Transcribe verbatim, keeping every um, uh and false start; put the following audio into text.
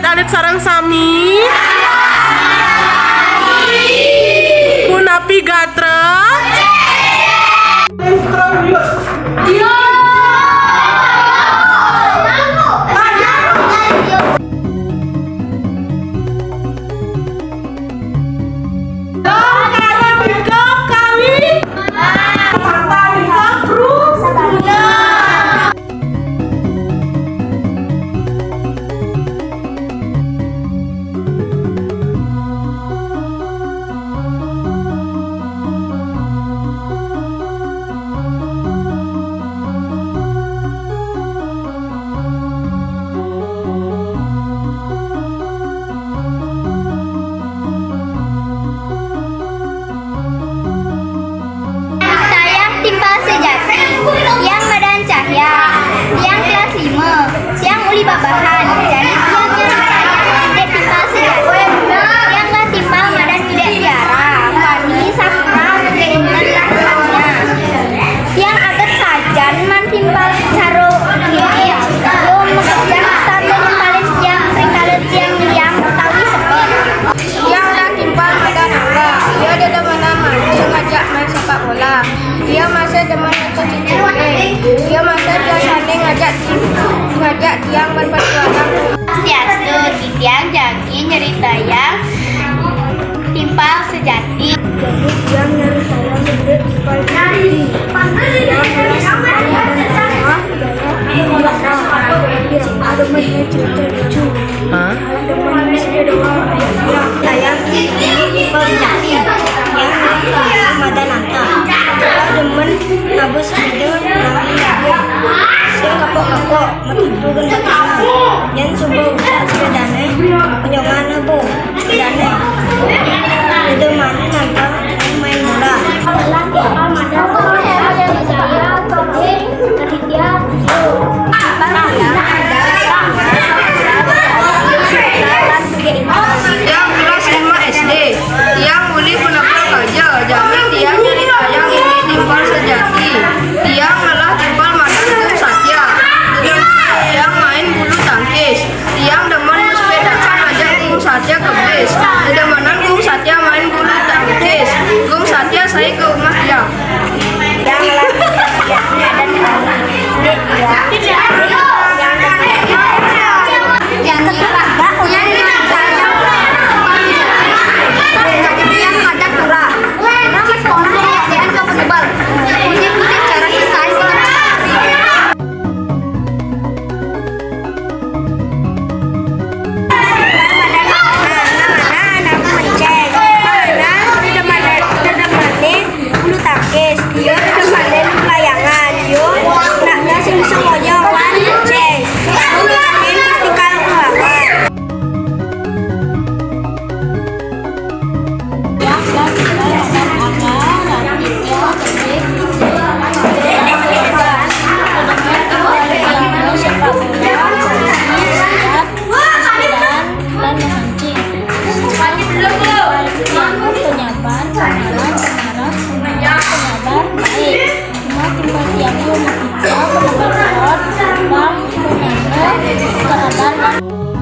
Alit sareng sami. Punapi gatra? Tiang timpal sejati, tiang madan Cahya, tiang kelas lima, tiang uli babahan, jadi tiang nyari sayang dek timpal sejati. Tiang lah timpal madan Widek Tiara, Fani, Sakura, Bunda Intan, dan Tania. Tiang aget sajan man timpal caro Widek, yo mekejang sarto nimpalin tiang, rikala tiang liang utawi sepi. Tiang lah timpal madan Angga. Ia dedemenan mancing ngajak main sepak bola. Ia masih demen nonton C C T V. Ia masih biasane ngajak ti-, ngajak tiang berperjuangan. Swastiastu, titiang jagi nyeritayang timpal sejati. Jadi tiang nyeritayang dek timpal sejati. Tiang adalah timpal madan Angga, Widek Tiara. Tiang ademen cerita lucu. Hah? Sayang, ini tipe penyakit. Yang madan Anta. Kita demen ngabus video nangin lagu. Sing kapok-kapok, metu gen batisna. Yang suba rusak sepedane, penyongan bu sepedane. Itu mana Anta main bola. Tiang kelas lima S D. Tiang uli penakal kaja. Jami tiang nyeritayang ini timpal sejati. Tiang ngelah timpal madan Gung Satya. Tiang main bulu tangkis. Tiang demen besepedahan ngajak Gung Satya ke bis. Dedemenan Gung Satya main bulu tangkis. Gung Satya sai ke rumah tiang. Bulu tangkis, yo dedemenan layangan, yo naknya sing semuanya wan ceng. Bulu tangkis pasti kalah lawan. Penyabar, penyabar, penyabar, baik. Cuma timpal tiang yo matiga, penyabar, penyabar, penyabar, penyabar.